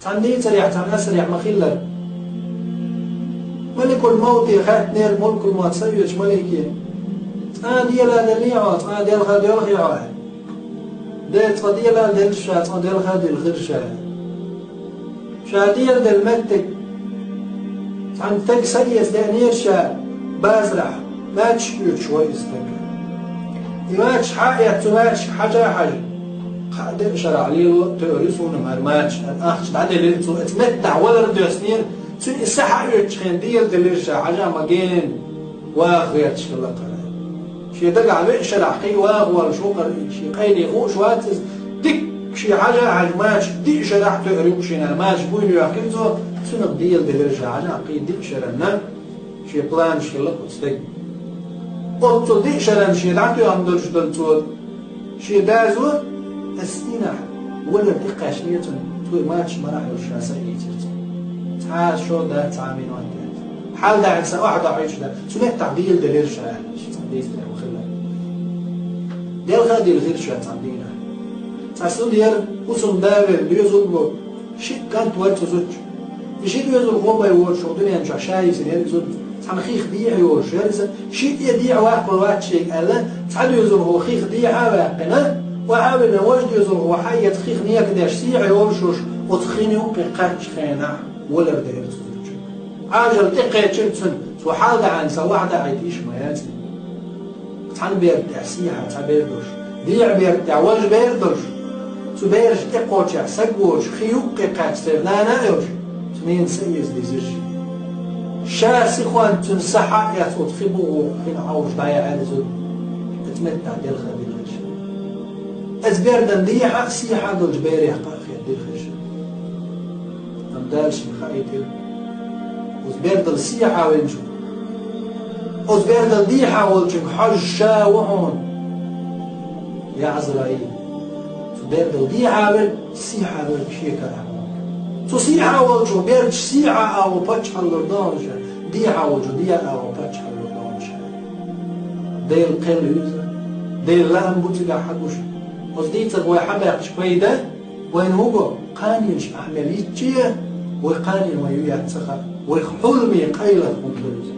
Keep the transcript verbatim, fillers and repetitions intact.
Цхьана дийцарехь, цхьана асарехь ма-хиллара, маликул-мавте хаьттинера, мулкул-мавт са оьцучу малике: «Цкъа а дела деллий хьо, цкъа а делха доьлхий хьо?» Дера, цкъа дела а делла ша, цкъа делха а делла хир ша. Ша дела делла меттиг, цхьана стеган са эца деанера ша базарахь, мачаш оьцуш вай иза стаг. И мачаш схьа а эцна, цу мачашка хьажа а хьажа, кхаа-деа шарахь лело а тоьар ю суна хӀара мачаш, хӀара ахча дӀаделира цо, оцу меттехь валар доьссинера, цуьнан и са схьаоьцучу хенахь дела делира ша, хьажа ма-гена, ваха гӀерташ хилла-кх хӀара. Шен дагахь веа шарахь кхин а ваха волуш ву-кх хӀара, шен къайле хууш вац иза, дикка шен хьажа а хьажа, мачаш диъ шарахь тоьар ю-кх шена, мачаш буйла йоьхкина цо, цунах дела делира ша, хьажа кхин диъ шаранна шен планаш хилла-кх оцу стеган. Оццул диъ шаранна шен дӀатоьхна долуш долу цо шен доза, оцу дийнахь валар тӀекхаьчнера цуьнан, цо и мачаш марахь йолуш ша са а ийцира цо. Цхьа а шо дац, цхьа а минот дац. Хьаладаьхьна са охьадохьуьйтуш дац. Цу меттехь дела делира ша, аьлла, цхьа дийцарехь ма-хиллара. Делха а делла хир ша цхьана дийнахь. Цхьа зуда яра, хӀусамда велла, доьзал бу, шиъ кӀант вара цу зудчун. И ши доьзалхо бен воцуш хӀокху дуьнен чохь ша йисинера и зуда. Цхьана хих дехьа йолуш яра иза. Шиъ а дехьа ваккхалур вац шега аьлла, цхьа доьзалхо хих дехьа а ваьккхина, охьа а вина, важа доьзалхо схьаэца хих нека деш, сехьа йолуш йолуш, оцу хин юккъе кхаьчначу хенахь валар делира цу зудчун. Ӏожалла тӀекхечира цуьнан, цо хьаладаьхьна са охьадохьуьйтуш ма яц. Цхьана берда тӀехь сехьа цхьа бер долуш, дехьа берда тӀехь важа бер долуш, цу берашна тӀекхочехь саг воцуш, хи юккъе кхаьчна церан нана а йолуш, цу ненан са эца дезира шена. Ша сихонца цуьнан са схьа а эцна, оцу хи бухахь хин Ӏовжа дӀаяьхьира и зуда. Оцу меттехь делха а делира ша. Оцу бердан дехьа а, сехьа а долчу берех кхаъ хир дира хезаш. Амма Дала шена хаийтира, оцу бердал сехьа веллачуьнга, оцу бердал дехьа волчуьнга хьожуш ша ву хьуна, я Ӏазраил. Цу бердал дехьа велла, сехьа велла шен карахь ву хьуна. Цу сехьа волчух бердаш сехьа агӀо паччахьалла лур ду хьуна ша, дехьа волчух дехьа агӀо паччахьалла лур ду хьуна ша. Делан кхел ю иза, Делан лаам бу цигахь хьан гуш. Оцу дийцарх вай хьан баьккхича пайда? Вайна хӀун го, кханенаш ахь мел йитча а, вай кханенан вайн ю яц ца хаьа, вайх хьуламе къайлаха хӀума хир иза.